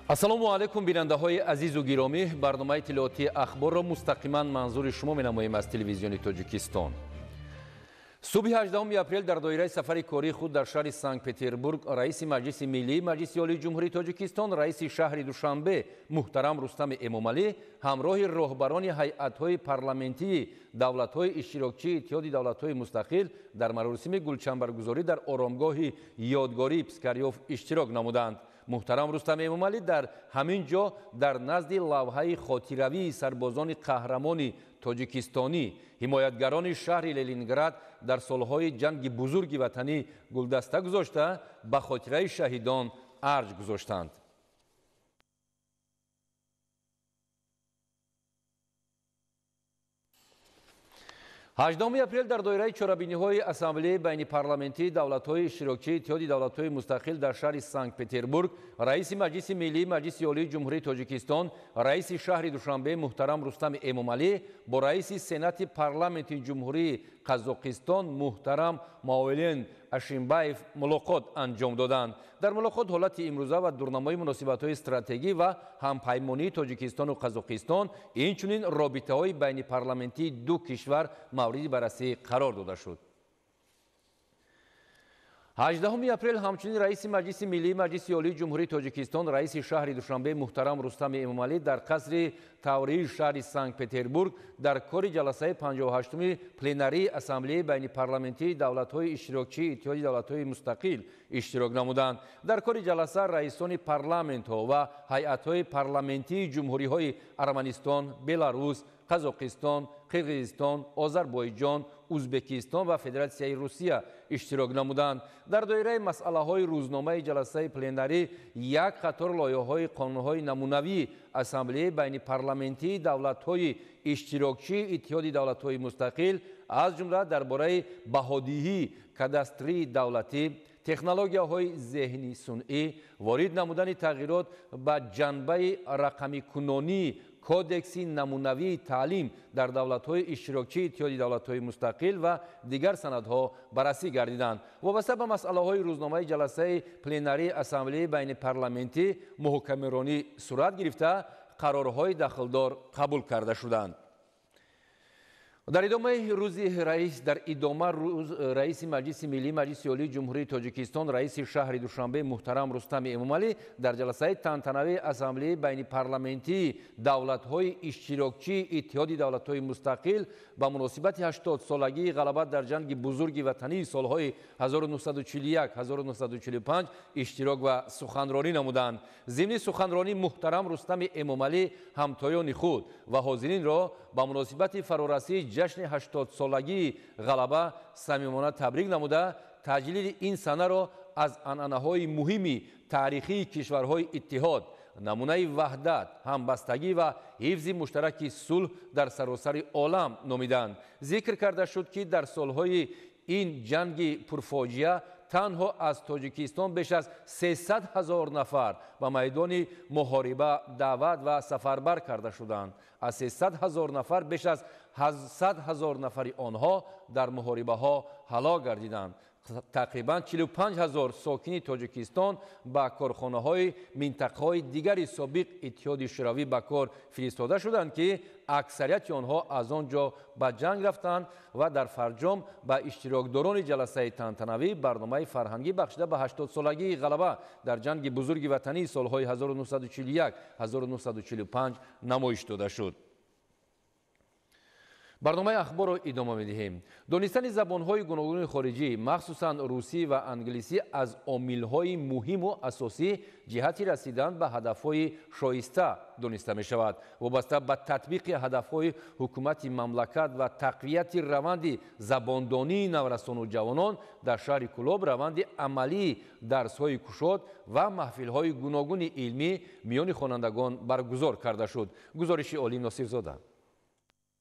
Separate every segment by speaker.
Speaker 1: Ассалому алайкум, бинандаҳои азизу гиромӣ. Барномаи иттилоотии Ахборро мустақиман манзури шумо менамоем аз Телевизиони Тоҷикистон. Субҳи 18 апрел дар доираи сафари кории худ дар шаҳри Санкт-Петербург раиси Маҷлиси Миллии Маҷлиси Олии Ҷумҳурии Тоҷикистон, раиси шаҳри Душанбе муҳтарам Рустами Эмомалӣ ҳамроҳи роҳбарони ҳайатҳои парламентии давлатҳои иштирокчии Иттиҳоди давлатҳои мустақил дар маросими гулчанбаргузорӣ дар оромгоҳи ёдгории Пискарёв иштирок намуданд. Муҳтарам Рустам Эмомалӣ дар ҳамин ҷо дар назди лавҳаи хотиравии сарбозони қаҳрамони тоҷикистонӣ, ҳимоятгарони шаҳри Ленинград дар солҳои ҷанги бузурги ватанӣ гулдаста гузошта, ба хотираи шаҳидон арҷ гузоштанд. 18 апрел дар доираи чорабиниҳои Ассамблеяи байнипарламентии давлатҳои иштирокчии Иттиҳоди давлатҳои мустақил дар шаҳри Санкт-Петербург раиси Маҷлиси Миллии Маҷлиси Олии Ҷумҳурии Тоҷикистон, раиси шаҳри Душанбе муҳтарам Рустами Эмомалӣ бо раиси Сенати парламенти Ҷумҳурии Қазоқистон муҳтарам Маулен Ашимбаев мулоқот анҷом доданд. Дар мулоқот ҳолати имрӯза ва дурнамои муносибатҳои стратегӣ ва ҳампаймонии Тоҷикистону Қазоқистон, инчунин робитаҳои байнипарламентии ду кишвар мавриди баррасӣ қарор дода шуд. 18 апрел ҳамчунин раиси Маҷлиси Миллии Маҷлиси Олии Ҷумҳурии Тоҷикистон, раиси шаҳри Душанбе муҳтарам Рустами Эмомалӣ дар қасри Таврии шаҳри Санкт-Петербург дар кори ҷаласаи 58-уми пленарии Ассамблеяи байнипарламентии давлатҳои иштирокчии Иттиҳоди давлатҳои мустақил иштирок намуданд. Дар кори ҷаласа раисони парламентҳо ва ҳайатҳои парламентии ҷумҳуриҳои Арманистон, Беларус, Қазоқистон, Қирғизистон, Озарбойҷон, Узбекистон ва Федератсияи Русия иштирок намуданд. Дар доираи масъалаҳои рӯзномаи ҷаласаи пленарӣ як қатор лоиҳаҳои қонунҳои намунавии Ассамблеяи байнипарламентии давлатҳои иштирокчии Иттиҳоди давлатҳои мустақил, аз ҷумла дар бораи баҳодиҳии кадастрии давлатӣ, технологияҳои зеҳни сунъӣ, ворид намудани тағйирот ба ҷанбаи рақамикунонии Кодекси намунавии таълим дар давлатҳои иштирокчии Иттиҳоди давлатҳои мустақил ва дигар санадҳо баррасӣ гардиданд. Вобаста ба масъалаҳои рӯзномаи ҷаласаи пленарии Ассамблеяи байнипарламентӣ муҳокимаронӣ сурат гирифта, қарорҳои дахлдор қабул карда шуданд. Дар идомаи рӯзи раис дар идома раиси Маҷлиси Миллии Маҷлиси Олии Ҷумҳурии Тоҷикистон, раиси шаҳри Душанбе муҳтарам Рустами Эмомалӣ дар ҷаласаи тантанавии Ассамблеяи байнипарламентии давлатҳои иштирокчии Иттиҳоди давлатҳои мустақил ба муносибати 80-солагии ғалаба дар ҷанги бузурги ватании солҳои 1941-1945 иштирок ва суханронӣ намуданд. Зимни суханронӣ муҳтарам Рустами Эмомалӣ ҳамтоёни худ ва ҳозиринро ба муносибати фарорасии ҷашни 80-солагии ғалаба самимона табрик намуда, таҷлили ин санаро аз анъанаҳои муҳими таърихии кишварҳои иттиҳод, намунаи ваҳдат, ҳамбастагӣ ва ҳифзи муштараки сулҳ дар саросари олам номиданд. Зикр карда шуд, ки дар солҳои ин ҷанги пурфоҷиа танҳо аз Тоҷикистон беш аз 300 ҳазор нафар ба майдони муҳориба даъват ва сафарбар карда шуданд. Аз 300 ҳазор нафар беш аз 100 ҳазор нафари онҳо дар муҳорибаҳо ҳалок гардиданд. Тақрибан 45 ҳазор сокини Тоҷикистон ба корхонаҳои минтақаҳои дигари собиқ Иттиҳоди Шӯравӣ ба кор фиристода шуданд, ки аксарияти онҳо аз он ҷо ба ҷанг рафтанд ва дар фарҷом ба иштирокдорони ҷаласаи тантанавӣ барномаи фарҳангӣ бахшида ба 80-солагии ғалаба дар ҷанги бузурги ватании солҳои 1941-1945 намоиш дода шуд. Барномаи Ахборро идома медиҳем. Донистани забонҳои гуногуни хориҷӣ, махсусан русӣ ва англисӣ, аз омилҳои муҳиму асосӣ ҷиҳати расидан ба ҳадафҳои шоиста дониста мешавад. Вобаста ба татбиқи ҳадафҳои ҳукумати мамлакат ва тақвияти раванди забондонии наврасону ҷавонон дар шаҳри Кӯлоб раванди амалии дарсҳои кушод ва маҳфилҳои гуногуни илмӣ миёни хонандагон баргузор карда шуд. Гузориши Олим Носирзода.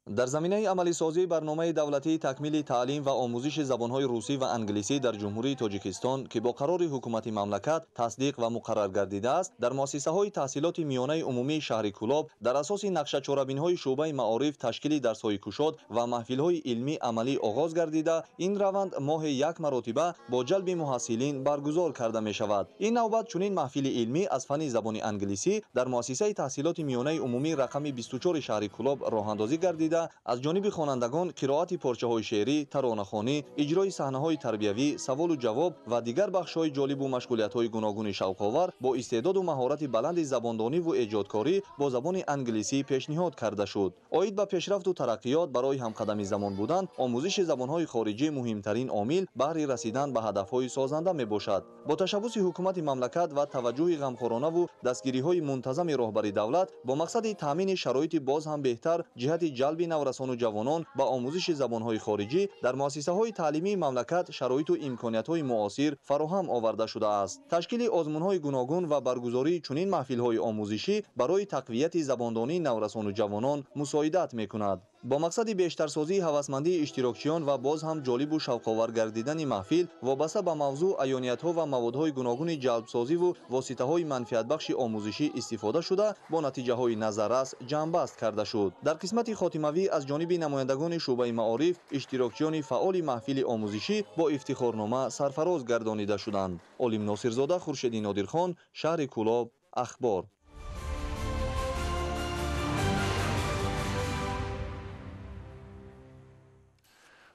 Speaker 2: Дар заминаи амалисозии барномаи давлатии такмили таълим ва омӯзиши забонҳои русӣ ва англисӣ дар Ҷумҳурии Тоҷикистон, ки бо қарори ҳукумати мамлакат тасдиқ ва муқаррар гардидааст, дар муассисаҳои таҳсилоти миёнаи умумии шаҳри Кӯлоб дар асоси нақшачорабинҳои шӯъбаи маориф ташкили дарсҳои кушод ва маҳфилҳои илмӣ амалӣ оғоз гардида, ин раванд моҳе як маротиба бо ҷалби муҳассилин баргузор карда мешавад. Ин навбат чунин маҳфили илмӣ аз фанни забони англисӣ дар муассисаи таҳсилоти миёнаи умумӣ рақами 24 шаҳри Кӯлоб роҳандозӣ гардида, аз ҷониби хонандагон қироати порчаҳои шеърӣ, таронахонӣ, иҷрои саҳнаҳои тарбиявӣ, саволу ҷавоб ва дигар бахшҳои ҷолибу машғулиятҳои гуногуни шавқовар бо истеъдоду маҳорати баланди забондониву эҷодкорӣ бо забони англисӣ пешниҳод карда шуд. Оид ба пешрафту тараққиёт барои ҳамқадами замон будан, омӯзиши забонҳои хориҷӣ муҳимтарин омил баҳри расидан ба ҳадафҳои созанда мебошад. Бо ташаббуси ҳукумати мамлакат ва таваҷҷӯҳи ғамхоронаву дастгириҳои мунтазами роҳбари давлат бо мақсади таъмини шароити боз ҳам беҳтар ҷиҳати ҷалби наврасону ҷавонон ба омӯзиши забонҳои хориҷӣ дар муассисаҳои таълимии мамлакат шароиту имкониятҳои муосир фароҳам оварда шудааст. Ташкили озмунҳои гуногун ва баргузории чунин маҳфилҳои омӯзишӣ барои тақвияти забондонии наврасону ҷавонон мусоидат мекунад. Бо мақсади бештарсозии ҳавасмандии иштирокчиён ва боз ҳам ҷолибу шавқовар гардидани маҳфил вобаста ба мавзӯъ, аёниятҳо ва маводҳои гуногуни ҷалбсозиву воситаҳои манфиатбахши омӯзишӣ истифода шуда, бо натиҷаҳои назаррас ҷамъбаст карда шуд. Дар қисмати хотимавӣ аз ҷониби намояндагони шӯъбаи маориф иштирокчиёни фаъоли маҳфили омӯзишӣ бо ифтихорнома сарфароз гардонида шуданд. Олим Носирзода, Хуршеди Нодирхон, шаҳри Кӯлоб, Ахбор.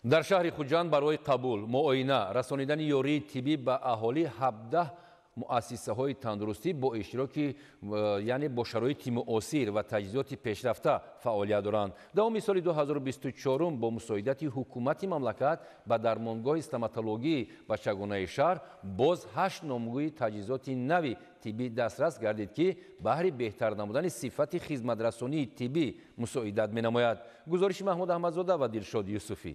Speaker 1: Дар шаҳри Хуҷанд барои қабул, муоина, расонидани ёрии тиббӣ ба аҳолӣ 17 муассисаҳои тандурустӣ бо иштироки, яъне бо шароити муосир ва таҷҳизоти пешрафта фаъолият доранд. Давоми соли 2024 бо мусоидати ҳукумати мамлакат ба дармонгоҳи стоматологии бачагонаи шаҳр боз 8 номгӯи таҷҳизоти нави тиббӣ дастрас гардид, ки баҳри беҳтар намудани сифати хизматрасонии тиббӣ мусоидат менамояд. Гузориши Маҳмуд Аҳмадзода ва Дилшод Юсуфӣ.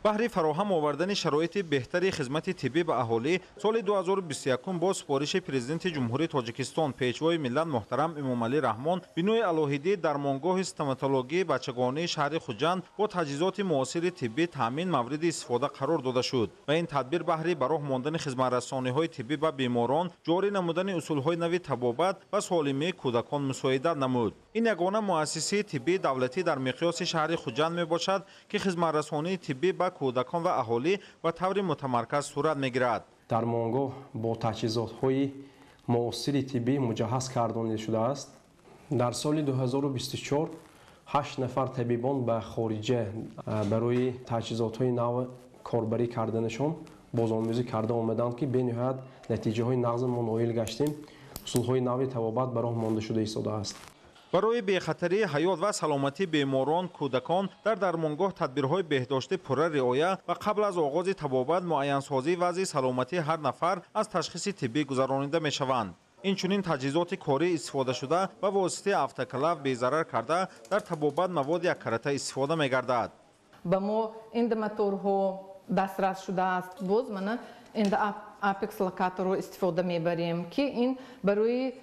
Speaker 3: Баҳри фароҳам овардани шароити беҳтари хизмати тиббӣ ба аҳолӣ соли 2021 бо супориши Президенти Ҷумҳурии Тоҷикистон Пешвои миллат муҳтарам Эмомалӣ Раҳмон бинои алоҳидии дармонгоҳи стоматологии бачагонии шаҳри Хуҷанд бо таҷҳизоти муосири тиббӣ таъмин мавриди истифода қарор дода шуд ва ин тадбир баҳри ба роҳ мондани хизматрасониҳои тиббӣ ба беморон, ҷорӣ намудани усулҳои нави табобат ва солимии кӯдакон мусоидат намуд. Ин ягона муассисаи тиббии давлатӣ дар миқёси шаҳри Хуҷанд мебошад, ки хизматрасонии тиббӣ ба кӯдакон ва аҳолӣ ба таври мутамарказ сурат мегирад.
Speaker 4: Дармонгоҳ бо таҷҳизотҳои муосири тиббӣ муҷаҳҳаз гардонида шудааст. Дар соли 2024 8 нафар табибон ба хориҷа барои таҷҳизотҳои нав корбарӣ карданашон бозомӯзӣ карда омаданд, ки бениҳоят натиҷаҳои нағз мо ноил гаштем. Усулҳои нави табобат ба роҳ монда шуда истодааст.
Speaker 3: Барои бехатарии ҳаёт ва саломатии беморон, кӯдакон дар дармонгоҳ тадбирҳои беҳдоштӣ пурра риоя ва қабл аз оғози табобат муайянсозии вазъи саломатии ҳар нафар аз ташхиси тиббӣ гузаронида мешаванд. Инчунин таҷҳизоти корӣ истифодашуда ба воситаи автоклав безарар карда дар табобат маводи яккарата истифода мегардад.
Speaker 5: Ба мо эндомоторҳо дастрас шудааст. Боз мана эндоапекс локаторро истифода мебарем, ки ин барои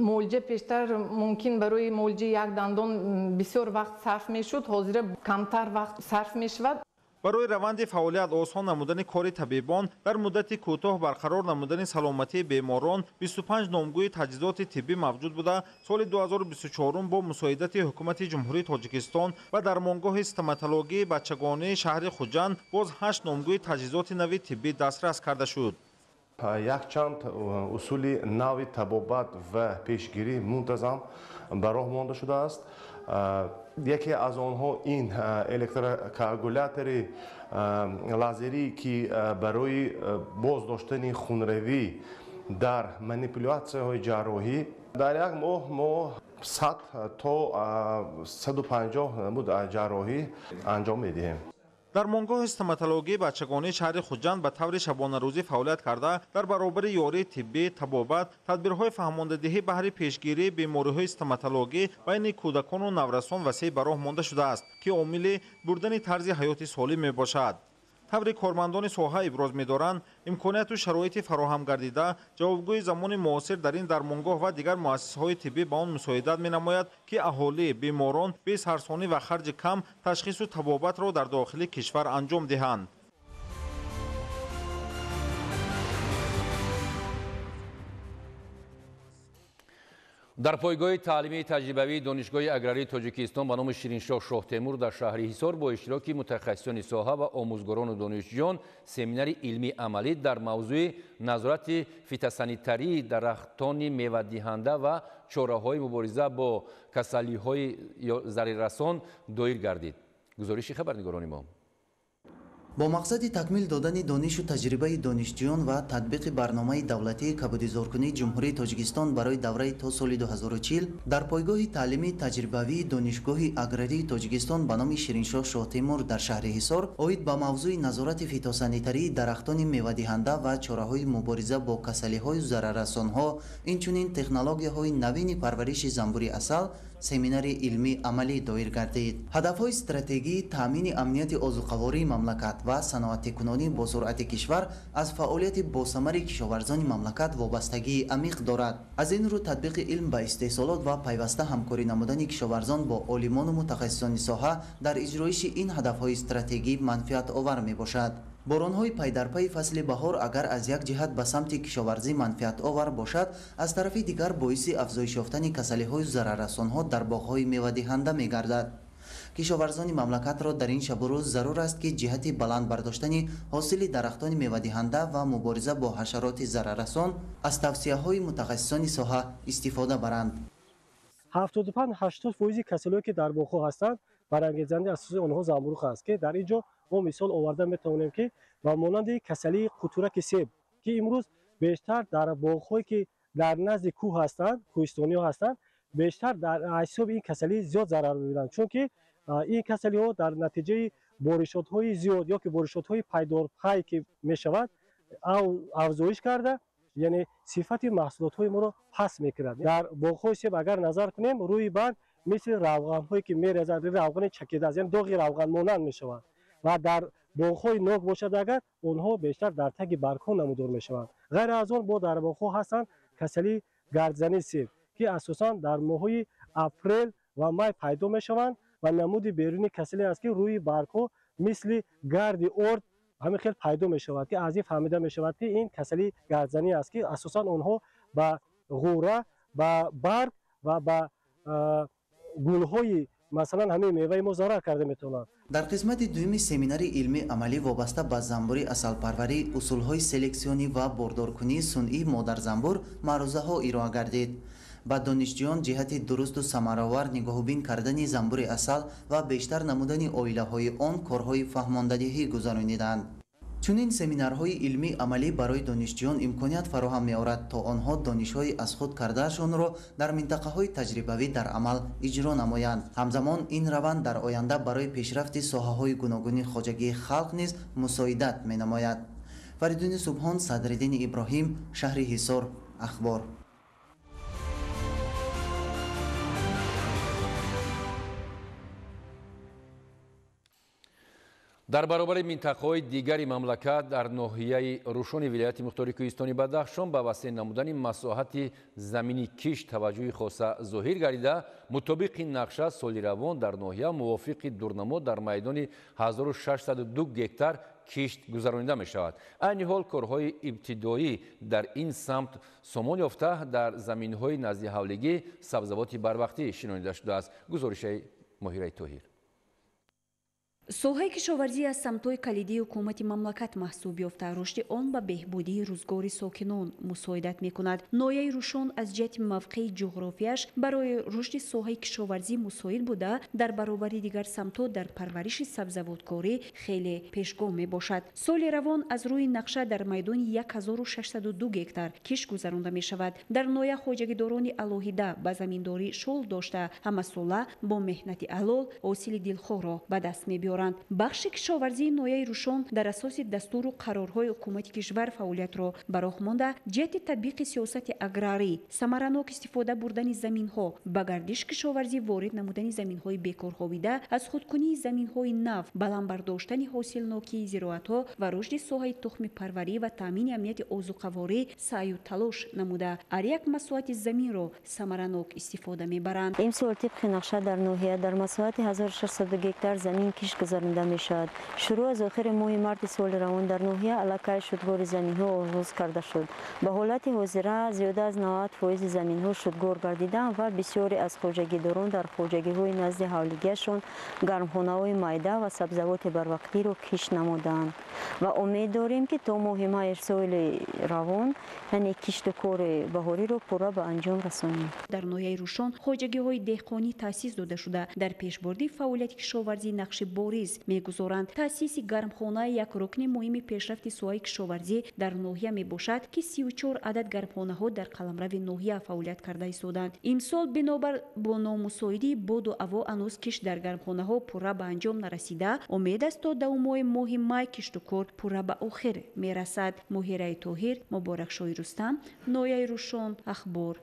Speaker 5: муолиҷа пештар мумкин барои муолиҷаи як дандон бисёр вақт сарф мешуд, ҳозира камтар вақт сарф мешавад.
Speaker 3: Барои раванди фаъолият осон намудани кори табибон дар муддати кӯтоҳ барқарор намудани саломатии беморон 25 номгӯи таҷҳизоти тиббӣ мавҷуд буда, соли 2024 бо мусоидати ҳукумати Ҷумҳурии Тоҷикистон ва дармонгоҳи стоматологии бачагонии шаҳри Хуҷанд боз 8 номгӯи таҷҳизоти нави тиббӣ дастрас карда шуд.
Speaker 6: Якчанд усули нави табобат ва пешгирӣ мунтазам ба роҳ монда шудааст. Яке аз онҳо ин электрокоагулятори лазерӣ, ки барои боздоштани хунравӣ дар манипулятсияҳои ҷарроҳӣ дар як моҳ мо 100 то 150 намуд ҷарроҳӣ анҷом медиҳем.
Speaker 3: Дармонгоҳи стоматологии бачагонии шаҳри Хуҷанд ба таври шабонарӯзӣ фаъолият карда, дар баробари ёрии тиббӣ, табобат, тадбирҳои фаҳмондадиҳӣ баҳри пешгирии бемориҳои стоматологӣ байни кӯдакону наврасон васеъ ба роҳ монда шудааст, ки омили бурдани тарзи ҳаёти солим мебошад. Тавре кормандони соҳа иброз медоранд, имконияту шароити фароҳам гардида ҷавобгӯи замони муосир дар ин дармонгоҳ ва дигар муассисаҳои тиббӣ ба он мусоидат менамояд, ки аҳолӣ, беморон бе сарсонӣ ва харҷи кам ташхису табобатро дар дохили кишвар анҷом диҳанд.
Speaker 1: Дар пойгоҳи таълимии таҷрибавии Донишгоҳи аграрии Тоҷикистон ба номи Шириншоҳ Шоҳтемур дар шаҳри Ҳисор бо иштироки мутахассисони соҳа ва омӯзгорону донишҷӯён семинари илмии амалӣ дар мавзӯи назорати фитосанитарии дарахтони мевадиҳанда ва чораҳои мубориза бо касалиҳои зараррасон доир гардид. Гузориши хабарнигорони мо.
Speaker 7: Бо мақсади такмил додани донишу таҷрибаи донишҷӯён ва татбиқи барномаи давлатии кабудизоркунии Ҷумҳурии Тоҷикистон барои давраи то соли 2040 дар пойгоҳи таълимии таҷрибавии Донишгоҳи аграрии Тоҷикистон ба номи Шириншоҳ Шоҳтемур дар шаҳри Ҳисор оид ба мавзӯи назорати фитосанитарии дарахтони мевадиҳанда ва чораҳои мубориза бо касалиҳою зараррасонҳо, инчунин технологияҳои навини парвариши занбури асал семинари илмии амалӣ доир гардид. Ҳадафҳои стратегии таъмини амнияти озуқавории мамлакат ва саноатикунонӣ бо суръати кишвар аз фаъолияти босамари кишоварзони мамлакат вобастагии амиқ дорад. Аз ин рӯ татбиқи илм ба истеҳсолот ва пайваста ҳамкорӣ намудани кишоварзон бо олимону мутахассисони соҳа дар иҷроиши ин ҳадафҳои стратегӣ манфиатовар мебошад. Боронҳои пайдарпайи фасли баҳор агар аз як ҷиҳат ба самти кишоварзӣ манфиатовар бошад, аз тарафи дигар боиси афзоиш ёфтани касалиҳою зараррасонҳо дар боғҳои мевадиҳанда мегардад. Кишоварзони мамлакатро дар ин шабу рӯз зарур аст, ки ҷиҳати баланд бардоштани ҳосили дарахтони мевадиҳанда ва мубориза бо ҳашароти зараррасон аз тавсияҳои мутахассисони соҳа истифода баранд.
Speaker 8: 75-80 фоизи касалиҳое ки дар боғҳо ҳастанд, барангезандаи асосии онҳо занбӯруғ аст, ки дар ин ҷо мо мисол оварда метавонем, ки ба монанди касалии қутураки себ, ки имрӯз бештар дар боғҳое ки дар назди кӯҳ ҳастанд, кӯҳистониҳо ҳастанд, бештар дар ҳисоби ин касалӣ зиёд зарар мебинанд, чунки ин касалиҳо дар натиҷаи боришотҳои зиёд ё ки боришотҳои пайдорпай ки мешавад, афзоиш карда, яъне сифати маҳсулотҳои моро паст мекунад. Дар боғҳои себ агар назар кунем, рӯи барг мисли равғанҳое ки мерезанд, равғани чакида аст, яъне доғи равғанмонанд мешаванд. Ва дар боғҳои нок бошад агар, онҳо бештар дар таги баргҳо намудор мешаванд. Ғайр аз он, бо дар боғҳо ҳастанд касалии гардзании себ, ки асосан дар моҳҳои апрел ва май пайдо мешаванд ва намуди берунии касале аст, ки рӯи баргҳо мисли гарди орд ҳамин хел пайдо мешавад, ки аз ин фаҳмида мешавад, ки ин касалии гардзанӣ аст, ки асосан онҳо ба ғӯра, ба барг ва ба гулҳои масалан ҳамин меваи мо зарар карда метавонанд.
Speaker 7: Дар қисмати дуюми семинари илмии амалӣ вобаста ба занбури асалпарварӣ, усулҳои селексионӣ ва бордоркунии сунъии модарзанбур маърузаҳо ироа гардид. Ба донишҷӯён ҷиҳати дурусту самаровар нигоҳубин кардани занбури асал ва бештар намудани оилаҳои он корҳои фаҳмондадиҳӣ гузарониданд. Чунин семинарҳои илмии амалӣ барои донишҷӯён имконият фароҳам меорад, то онҳо донишҳои аз худ кардаашонро дар минтақаҳои таҷрибавӣ дар амал иҷро намоянд. Ҳамзамон ин раванд дар оянда барои пешрафти соҳаҳои гуногуни хоҷагии халқ низ мусоидат менамояд. Фаридуни Субҳон, Садриддини Иброҳим, шаҳри Ҳисор, Ахбор.
Speaker 1: Дар баробари минтақаҳои дигари мамлакат дар ноҳияи Рушони вилояти мухтори кӯҳистони Бадахшон ба васеъ намудани масоҳати замини кишт таваҷҷӯҳи хоса зоҳир гардида, мутобиқи нақша соли равон дар ноҳия мувофиқи дурнамо дар майдони 1602 гектар кишт гузаронида мешавад. Айни ҳол корҳои ибтидоӣ дар ин самт сомон ёфта, дар заминҳои назди ҳавлигӣ сабзавоти барвақтӣ шинонида шудааст. Гузоришаи Моҳираи Тоҳир.
Speaker 9: Соҳаи кишоварзӣ аз самтҳои калидии ҳукумати мамлакат маҳсуб ёфта, рушди он ба беҳбудии рӯзгори сокинон мусоидат мекунад. Ноҳияи Рушон аз ҷиҳати мавқеи ҷуғрофияш барои рушди соҳаи кишоварзӣ мусоид буда, дар баробари дигар самтҳо дар парвариши сабзавоткорӣ хеле пешгом мебошад. Соли равон аз рӯи нақша дар майдони 1602 гектар кишт гузаронда мешавад. Дар ноҳия хоҷагидорони алоҳида ба заминдорӣ шол дошта, ҳамасола бо меҳнати ҳалол ҳосили дилхоҳро ба даст мебиёранд. мегузоранд. Бахши кишоварзии ноҳияи Рӯшон дар асоси дастуру қарорҳои ҳукумати кишвар фаъолиятро ба роҳ монда, ҷиҳати татбиқи сиёсати аграрӣ, самаранок истифода бурдани заминҳо, ба гардиш кишоварзӣ ворид намудани заминҳои бекорхобида, аз худкунии заминҳои нав, баланд бардоштани ҳосилнокии зироатҳо ва рушди соҳаи тухмипарварӣ ва таъмини амнияти озуқаворӣ саъю талош намуда, ҳар як масоҳати заминро самаранок истифода мебаранд.
Speaker 10: Имсол тибқи нақша дар ноҳия дар масоҳати 1600 гектар замин кишт гузаронида мешавад. Шурӯъ аз охири моҳи марти соли равон дар ноҳия аллакай шудгори заминҳо оғоз карда шуд. Ба ҳолати ҳозира зиёда аз 90% заминҳо шудгор гардиданд ва бисёре аз хоҷагидорон дар хоҷагиҳои назди ҳавлигиашон гармхонаҳои майда ва сабзавоти барвақтиро кишт намуданд. Ва умед дорем, ки то моҳи майи соли равон, яъне кишту кори баҳориро пурра ба анҷом расонем.
Speaker 9: Дар ноҳияи Рӯшон хоҷагиҳои деҳқонӣ таъсис дода шуда, дар пешбурди фаъолияти кишоварзӣ нақши бориз мегузоранд. Таъсиси гармхона як рукни муҳими пешрафти соҳаи кишоварзӣ дар ноҳия мебошад, ки 34 адад гармхонаҳо дар қаламрави ноҳия фаъолият карда истоданд. Имсол бинобар бо номусоидии боду ҳаво ҳанӯз кишт дар гармхонаҳо пурра ба анҷом нарасида, умед аст то давомҳои моҳи май кишту кор пурра ба охир мерасад. Моҳираи Тоҳир, Муборакшоҳи Рустам, ноҳияи Рӯшон, Ахбор.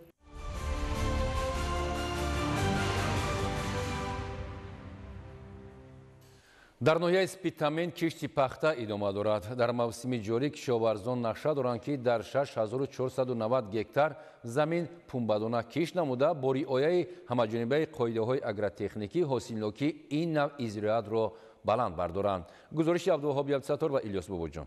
Speaker 1: Дар ноҳияи Спитамен кишти пахта идома дорад. Дар мавсими ҷорӣ кишоварзон нақша доранд, ки дар 6490 гектар замин пунбадона кишт намуда, бо риояи ҳамаҷонибаи қоидаҳои агротехникӣ ҳосилнокии ин навъи зироатро баланд бардоранд. Гузориши Абдуваҳоб Ябсатор ва Илёс Бобоҷон.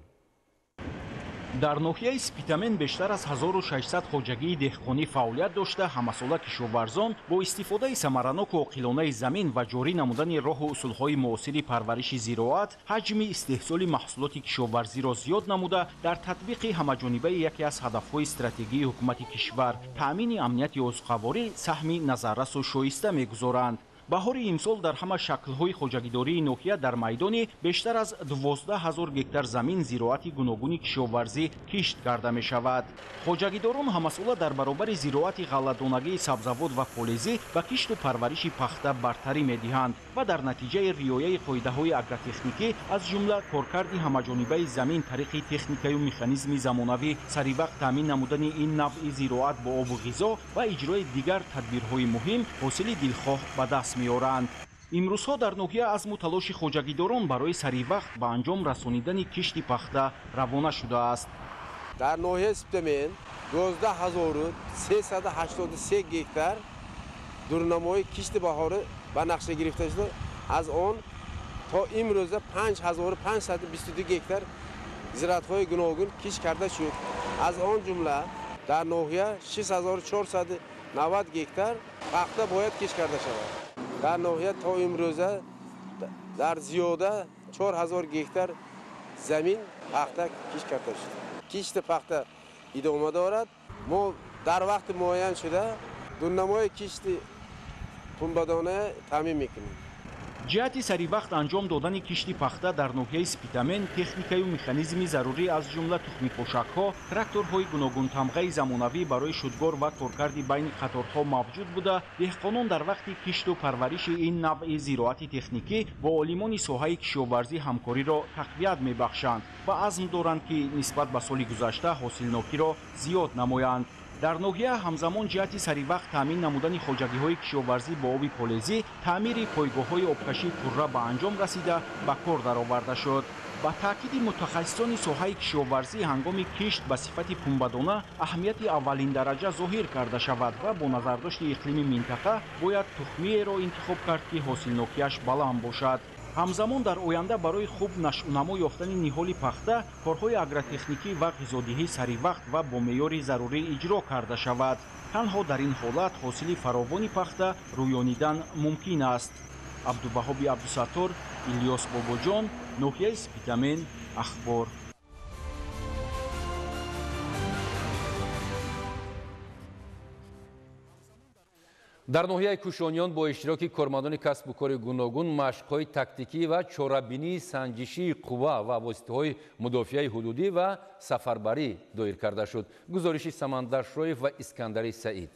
Speaker 11: Дар ноҳияи Спитамен бештар аз 1600 хоҷагии деҳқонӣ фаъолият дошта, ҳамасола кишоварзон бо истифодаи самараноку оқилонаи замин ва ҷорӣ намудани роҳу усулҳои муосири парвариши зироат ҳаҷми истеҳсоли маҳсулоти кишоварзиро зиёд намуда, дар татбиқи ҳамаҷонибаи яке аз ҳадафҳои стратегии ҳукумати кишвар таъмини амнияти озуқаворӣ саҳми назаррасу шоиста мегузоранд. Баҳори имсол дар ҳама шаклҳои хоҷагидории ноҳия дар майдони бештар аз 12 000 гектар замин зироати гуногуни кишоварзӣ кишт карда мешавад. Хоҷагидорон ҳамасола дар баробари зироати ғалладонагии сабзавот ва полезӣ ба кишту парвариши пахта бартарӣ медиҳанд ва дар натиҷаи риояи қоидаҳои агротехникӣ, аз ҷумла коркарди ҳамаҷонибаи замин тариқи техникаю механизми замонавӣ, саривақт таъмин намудани ин навъи зироат бо обу ғизо ва иҷрои дигар тадбирҳои муҳим ҳосили дилхоҳ ба даст меоранд. Имрӯзҳо дар ноҳия азму талоши хоҷагидорон барои саривақт ба анҷом расонидани кишти пахта равона шудааст.
Speaker 12: Дар ноҳияи Спитамен 12383 гектар дурнамои кишти баҳорӣ ба нақша гирифта шуда, аз он то имрӯза 5522 гектар зироатҳои гуногун кишт карда шуд. Аз он ҷумла дар ноҳия 6490 гектар пахта бояд кишт карда шавад. Дар ноҳия то имрӯза дар зиёда 4000 гектар замин пахта кишт карда шуд. Кишти пахта идома дорад. Мо дар вақти муайян шуда дурнамои кишти пунбадона таъмин мекунем.
Speaker 11: Ҷиҳати саривақт анҷом додани кишти пахта дар ноҳияи Спитамен техникаю механизми зарурӣ, аз ҷумла тухмипошакҳо, тракторҳои гуногунтамғаи замонавӣ барои шудгор ва коркарди байни қаторҳо мавҷуд буда, деҳқонон дар вақти кишту парвариши ин навъи зироати техникӣ бо олимони соҳаи кишоварзӣ ҳамкориро тақвият мебахшанд ва азм доранд, ки нисбат ба соли гузашта ҳосилнокиро зиёд намоянд. Дар ноҳия ҳамзамон ҷиҳати саривақт таъмин намудани хоҷагиҳои кишоварзӣ бо оби полезӣ таъмири пойгоҳҳои обкашӣ пурра ба анҷом расида ба кор дароварда шуд. Ба таъкиди мутахассисони соҳаи кишоварзӣ, ҳангоми кишт ба сифати пунбадона аҳамияти аввалиндараҷа зоҳир карда шавад ва бо назардошти иқлими минтақа бояд тухмиеро интихоб кард, ки ҳосилнокиаш баланд бошад. Ҳамзамон дар оянда барои хуб нашъунамо ёфтани ниҳоли пахта корҳои агротехникӣ ва ғизодиҳӣ саривақт ва бо меъёри зарурӣ иҷро карда шавад. Танҳо дар ин ҳолат ҳосили фаровони пахта рӯёнидан мумкин аст. Абдуваҳоби Абдусаттор, Илёс Бобоҷон, ноҳияи Спитамен, Ахбор.
Speaker 1: Дар ноҳияи Кӯшониён бо иштироки кормандони касбу кори гуногун машқҳои тактикӣ ва чорабинии санҷишии қувва ва воситаҳои мудофиаи ҳудудӣ ва сафарбарӣ доир карда шуд. Гузориши Самандар Шоев ва Искандари Саид.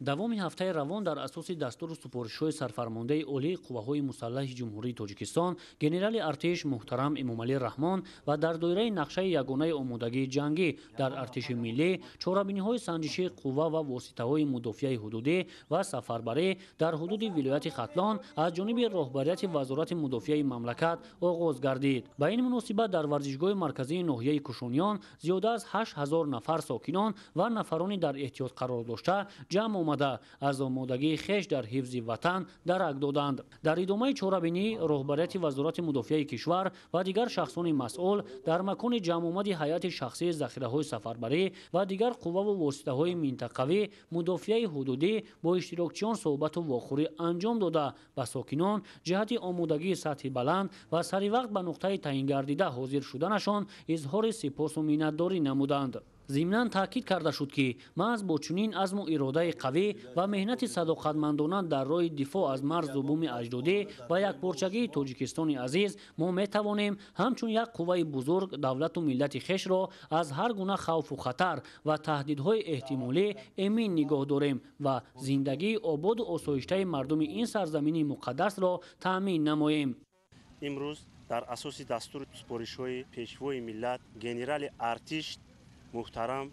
Speaker 13: Давоми ҳафтаи равон дар асоси дастуру супоришҳои сарфармондаи олии қувваҳои мусаллаҳи Ҷумҳурии Тоҷикистон генерали артиш муҳтарам Эмомалӣ Раҳмон ва дар доираи нақшаи ягонаи омодагии ҷангӣ дар артиши миллӣ чорабиниҳои санҷишии қувва ва воситаҳои мудофиаи ҳудудӣ ва сафарбарӣ дар ҳудуди вилояти Хатлон аз ҷониби роҳбарияти Вазорати мудофиаи мамлакат оғоз гардид. Ба ин муносибат дар варзишгоҳи марказии ноҳияи Кушониён зиёда аз 8000 нафар сокинон ва нафарони дар эҳтиёт қарор дошта ҷамъ омада аз омодагии хеш дар ҳифзи ватан дарак доданд. Дар идомаи чорабинӣ роҳбарияти Вазорати мудофиаи кишвар ва дигар шахсони масъул дар макони ҷамъомади ҳайати шахсии захираҳои сафарбарӣ ва дигар қувваву воситаҳои минтақавӣ мудофиаи ҳудудӣ бо иштирокчиён суҳбату вохӯрӣ анҷом дода ба сокинон ҷиҳати омодагии сатҳи баланд ва саривақт ба нуқтаи таъингардида ҳозир шуданашон изҳори сипосу миннатдорӣ намуданд. Зимнан таъкид карда шуд, ки маҳз бо чунин азму иродаи қавӣ ва меҳнати садоқатмандона дар роҳи дифоъ аз марзу буми аҷдодӣ ва якпорчагии Тоҷикистони азиз мо метавонем ҳамчун як қувваи бузург давлату миллати хешро аз ҳар гуна хавфу хатар ва таҳдидҳои эҳтимолӣ эмин нигоҳ дорем ва зиндагии ободу осоиштаи мардуми ин сарзамини муқаддасро таъмин намоем.
Speaker 14: Имрӯз дар асоси дастуру супоришҳои Пешвои миллат генерали артиш муҳтарам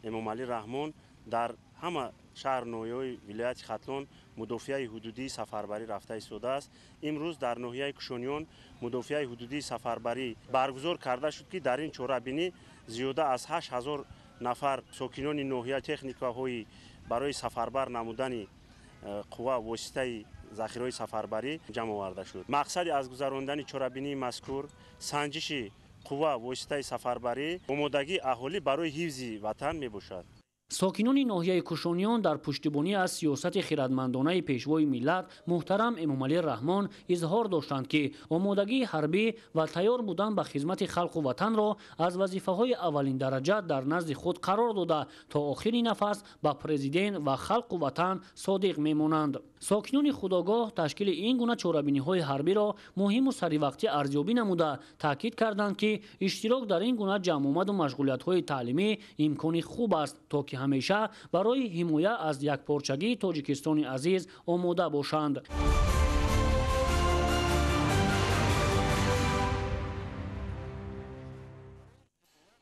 Speaker 14: Эмомалӣ Раҳмон дар ҳама шаҳр ноҳияҳои вилояти Хатлон мудофиаи ҳудудии сафарбарӣ рафта истодааст. Имрӯз дар ноҳияи Кушониён мудофиаи ҳудудии сафарбарӣ баргузор карда шуд, ки дар ин чорабинӣ зиёда аз 8000 нафар сокинони ноҳия техникаҳои барои сафарбар намудани қувва воситаи захираҳои сафарбарӣ ҷамъ оварда шуд. Мақсади аз гузарондани чорабинии мазкур санҷиши қувва воситаи сафарбарӣ омодагии аҳолӣ барои ҳифзи ватан мебошад.
Speaker 13: Сокинони ноҳияи Кушониён дар пуштибонӣ аз сиёсати хирадмандонаи Пешвои миллат муҳтарам Эмомалӣ Раҳмон изҳор доштанд, ки омодагии ҳарбӣ ва тайёр будан ба хизмати халқу ватанро аз вазифаҳои аввалиндараҷа дар назди худ қарор дода то охири нафас ба президент ва халқу ватан содиқ мемонанд. Сокинони худогоҳ ташкили ин гуна чорабиниҳои ҳарбиро муҳиму саривақтӣ арзёбӣ намуда таъкид карданд, ки иштирок дар ин гуна ҷамъомаду машғулиятҳои таълимӣ имкони хуб аст, то ки ҳамеша барои ҳимоя аз якпорчагии Тоҷикистони азиз омода бошанд.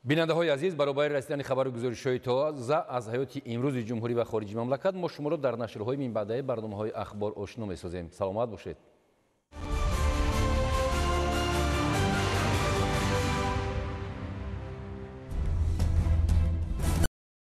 Speaker 1: Бинандаҳои азиз, баробари расидани хабару гузоришҳои тоза аз ҳаёти имрӯзи ҷумҳурӣ ва хориҷи мамлакат мо шуморо дар нашрҳои минбаъдаи барномаҳои ахбор ошно месозем. Саломат бошед.